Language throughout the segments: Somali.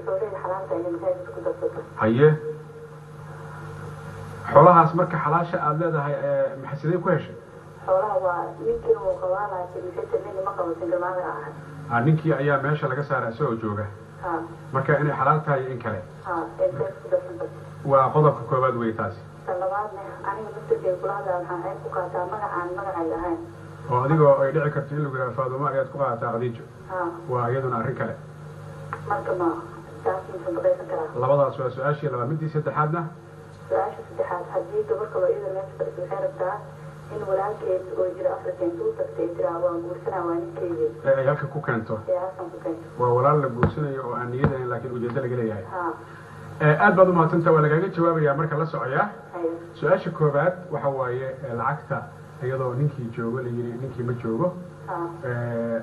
Xoolahii xalaal tahay inay masaajidka ku darsato. Haye, xoolahaas marka xalaasha aada leedahay maxay sidee ku heshay? Xoolaha waa ninkiina wuu qabaa, laakiin maxay tahay, ninka ma qabo, single mother ahay. Ninkii ayaa meesha laga saaray isagoo jooga. Ha. Marka inay xalaal tahay iyo in kale. Ha, ee masaajidka ku darsan karto. Waa qodobka koowaad wey taasi. Tan labaadna, aniga laftirkeyga kula hadlaya waxaan ceeb ku qaataa magacaan magacayga ahayn. Oo adigoo ay dhici karto in lagu yidhaha Faadumo ayaad ku qaadataa Khadiijo. Ha. Waa iyaduna arrin kale. Marka ma taas ma sadaqaysan karaa? Labadaas waa su-aashii labaad. Midii saddexaadna? Su-aasha saddexaad, haddii gabar kaloo iyada meesha fadhiso waxay rabtaa in walaalkeed oo jira Africa intuu tagtay tiraa waan guursanaa, waa ninkeygii, ee ay halka ku keento. Ee halkan ku keento. Waa walaal la guursanayo oo aan niyadahayn laakiin ujeeddo laga leeyahay. Ha. Aad baad umahadsantaha, waa lagaaga jawaabayaa, marka la socoyaa. Haye. Su-aasha koowaad waxa waaye lacagta iyadoo ninkii joogo la yidhi ninkii ma joogo, ha,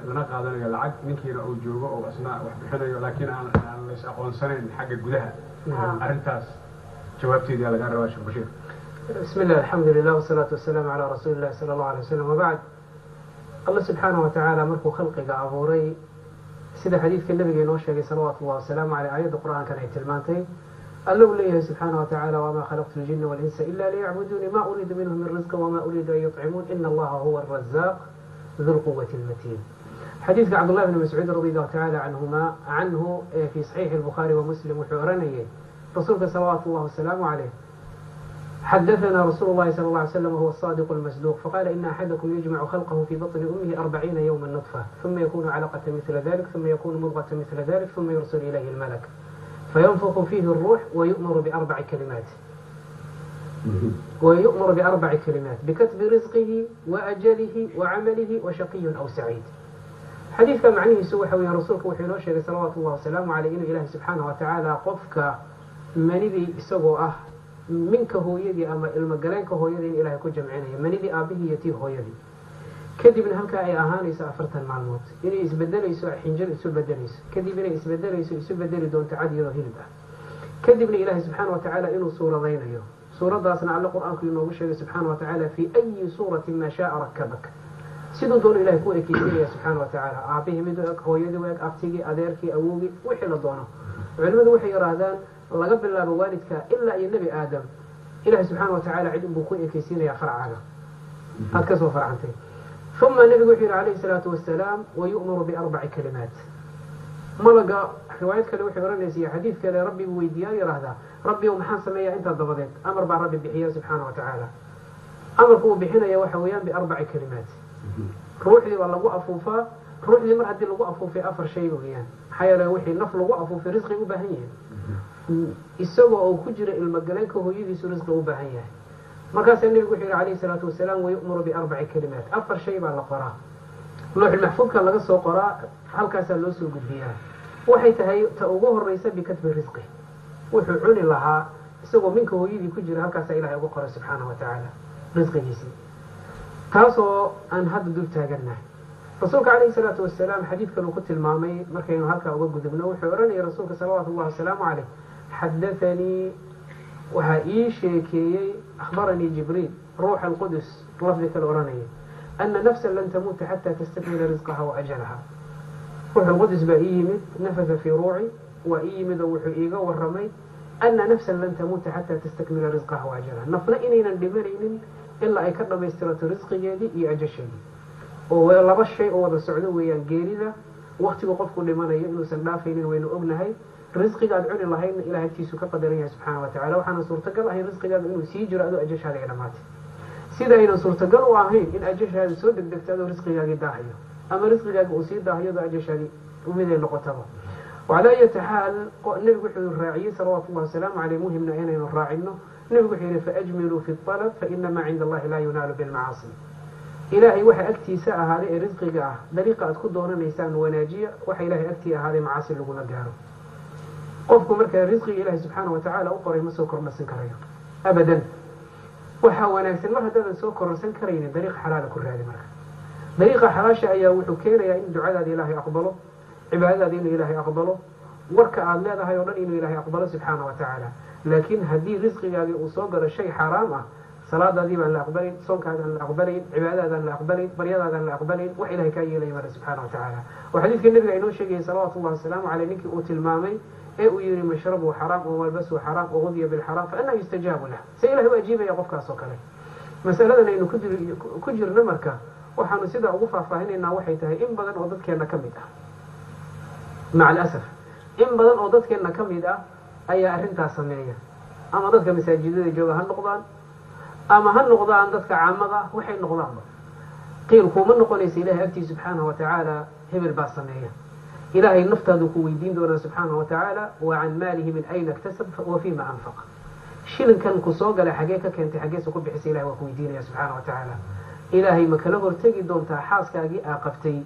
lana qaadanayo lacag, ninkiina uu joogo oo isna wax bixinayo, laakiin aan la is aqoonsanayn xagga gudaha. Arrintaas jawaabteedii lagaa rabaa, Sheekh Bashiir. بسم الله، الحمد لله، والصلاة والسلام على رسول الله صلى الله عليه وسلم، وبعد. الله سبحانه وتعالى markuu khalqiga abuuray, sida xadiidka nabiga inoo sheegay salawaatu llahi wasalaamu caleyh, aayadda qur-aankan ay tilmaantay, alla uu leeyahay subxaana wa tacaala: وما خلقت الجن والإنس إلا ليعبدون ما أريد منهم من رزق وما أريد أن يطعمون إن الله هو الرزاق ذو القوة المتين. xadiidka Cabdullahi bni Mascuud radi allahu tacaala canhuma canhu ee fi saxiixi البخاري ومسلم wuxuu oranayay rasuulka salawaatu llahi wasalaamu caleyh: حدثنا رسول الله صلى الله عليه وسلم وهو الصادق المصدوق، فقال: إن أحدكم يجمع خلقه في بطن أمه 40 يوما نطفة، ثم يكون علقة مثل ذلك، ثم يكون مضغة مثل ذلك، ثم يرسل إليه الملك فينفخ فيه الروح ويؤمر بأربع كلمات، ويؤمر بأربع كلمات: بكتب رزقه وأجله وعمله وشقي أو سعيد. Xadiidka macnihiisu waxa weeye, rasuulku wuxuu inoo sheegay salawaatu ullahi wasalaamu caleyh inuu Ilaahay subxaanahu watacaala qofka manidii isagoo ah minka hooyadii ama ilmogaleenka hooyadii in Ilaahay ku jamcinayo manidii aabihii iyo tii hooyadii, kadibna halkaa ay ahaanayso 40 maalmood, inay isbedelayso xinjir isu bedelayso, kadib inay isbedelayso isu bedeli doonto cad yaroo hilib ah, kadibna Ilaahay subxaana wa tacaala inuu suuradaynayo. Suuraddaasna alle qur-aanku inoogu sheegay subxaana wa tacaala: في أي صورة ما شاء ركبك. Siduu doono Ilahay ku ekeysinaya subxaana wa tacaala, aabihii mid u eg, hooyadii u eg, abtigii, adeerkii, awowgii, wixii la doono. Culimmadu waxay yidhaahdaan laga bilaabo waalidka ilaa iyo Nebi Aadam, Ilahay subxaana wa tacaala cid unbuu ku ekeysiinaya farcaaga aad ka soo farcantay. Uma nebigu wuxuu yihi calayhi salaatu wasalaam: ويؤمر بأربع كلمات. Malaga riwaayad kale waxay oranaysa iyo xadiid kale, Rabbi buu weydiiyaa, yidhaahdaa: "Rabbi ow, maxaan sameeyaa intaa dabadeed?" Amar baa Rabbi bixiya subxaana wa tacaala. Amarku uu bixinaya waxa weeyaan بأربع كلمات. Ruuxdii baa lagu afuufaa. Ruuxdii mar haddii lagu afuufay, afar shay weeyaan. Maxaa yeele wixii naf lagu afuufay risqi u baahan yahay. Isagoo uu ku jira ilmogaleenka hooyadiisu risqi u baahan yahay. Markaasaa nebigu wuxuu yihi calayhi salaatu wasalaam: ويؤمر بأربع كلمات. Afar shay baa la qoraa, looxul maxfuudka laga soo qoraa, halkaasaa loo soo gudbiyaa. Waxay tahay ta ugu horeysa بكتب رزقه, wuxuu cuni lahaa isagoo minka hooyadii ku jira, halkaasaa Ilahay uga qoray subxaanahu wa tacaala risqigiisii, taasoo aan hadda dul taagannahay. Rasuulka calayhi salaatu wasalaam xadiid kaluu ku tilmaamay. Markaynu halkaa uga gudubno, wuxuu odhanayay rasuulka salawaatu ullahi wasalaamu caleyh: حدثني, waxaa ii sheekeeyey, أخبرني جبريل روح القدس, lafdi kale odhanaya, أن نفسا لن تموت حتى تستكمل رزقها وأجلها. روح القدس baa ii yimid, نفث في روعي, waa ii yimid oo wuxuu iiga warramay أن نفسا لن تموت حتى تستكمل رزقها وأجلها, nafna inaynan dhimanaynin ilaa ay ka dhammaystirato risqigeedii iyo ajasheedii, oo laba shay oo wada socdo weeyaan. Geerida waktigu qofku dhimanayo inuusan dhaafaynin waynu ognahay. Risqiga aad cuni lahaydna Ilahay agtiisu ka qadaran yahay subxaana wa tacala. Waxaana suurtagal ahayn risqigaada inuu sii jiro adoo ajashaada ay dhamaatay, sida aynan suurtagal u ahayn in ajashaada soo degdegto adoo risqigaagii daahayo, ama risqigaagi uu sii daahayo adoo ajashaadii miday noqotaba. وعلى أية حال, nebigu wuxuu raaciyey salawaatu ullahi wasalaamu caleyh, muhimna inaynu raacino, nebigu wuxuu yihi: فأجملوا في الطلب فإن ما عند الله لا ينال بالمعاصي. Ilaahay waxa agtiisa ahaaday ee risqiga ah dariiqa aad ku doonanaysaan wanaajiya. Waxa Ilahay agtii ahaaday macaasi laguma gaaro. Qofku markaa risqiga Ilahay subxaana wa tacaala u qoray ma soo kormarsan karayo abadan. Waxaa wanaagsan, mar haddaadan soo kororsan karaynin, dariiq xalaala ku raadi. Marka dariiqa xalaasha ayaa wuxuu keenayaa in ducadaada Ilaahay aqbalo, cibaadadaada inuu Ilaahay aqbalo, warka aada leedahay oo dhan inuu Ilaahay aqbalo subxaana wa tacaala. Laakiin haddii risqigaagii uu soo galo shay xaaraam ah, Salaadaadii baan la aqbalayn, soonkaadaan la aqbalayn, cibaadadaadaan la aqbalayn, baryadaadaan la aqbalayn, wax Ilahay kaa yeelaya male subxaana wa tacaala. Oo xadiidka Nebiga inoo sheegayay salawaatu llahi wasalaamu caleyh, ninkii uu tilmaamay ee uu yihi mashrabu xaraam wamalbasuhu xaraam wagudiya bilxaraam fa annahu yustajaabu lah, se Ilahay u ajiibaya qofkaas oo kale? Masaladan aynu ku jirno marka waxaanu sidaa ugu faahfaahinaynaa waxay tahay in badan oo dadkeenna ka mid ah, maca alasaf, in badan oo dadkeenna ka mid ah ayaa arrintaas sameeya. Ama dadka masaajidada jooga ha noqdaan ama ha noqdaan dadka caamada, waxay noqdaanba qiil kuuma noqonaysa Ilahay agtiisa subxaanahu wa tacaala hebel baa sameeya. Ilaahay naftaadu ku weydiin doonaa subxaanahu wa tacaala wa can maalihi min ayna iktasab wa fima anfaq. Shilinkan ku soo galay xagee ka keentay, xageesa ku bixisay? Ilahay waa ku weydiinaya subxaana wa tacaala. Ilaahay ma kala hortegi doontaa xaaskaagii aa qabtay?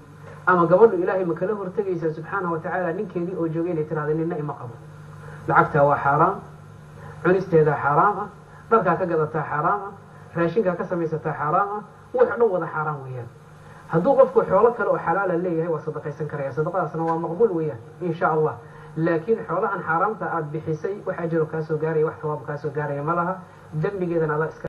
Ama gabadhu Ilaahay ma kala hortegaysaa subxaana wa tacaala ninkeedii oo joogay inay tirahda nina ima qabo, lacagtaa waa xaaraam, cunisteedaa xaaraam ah, dharkaa ka gadataa xaaraam ah, raashinkaa ka samaysataa xaaraam ah, wax dhan wada xaaraam weeyaan? Hadduu qofku xoolo kale oo xalaala leeyahay waa sadaqaysan karaya, sadaqadaasna waa maqbuul weeyaan insha Allah. Laakiin xoolahan xaaraamta aada bixisay wax ajaro kaasoo gaaraya, wax tawaab kaasoo gaaraya ma laha, dembigeedana adaa iska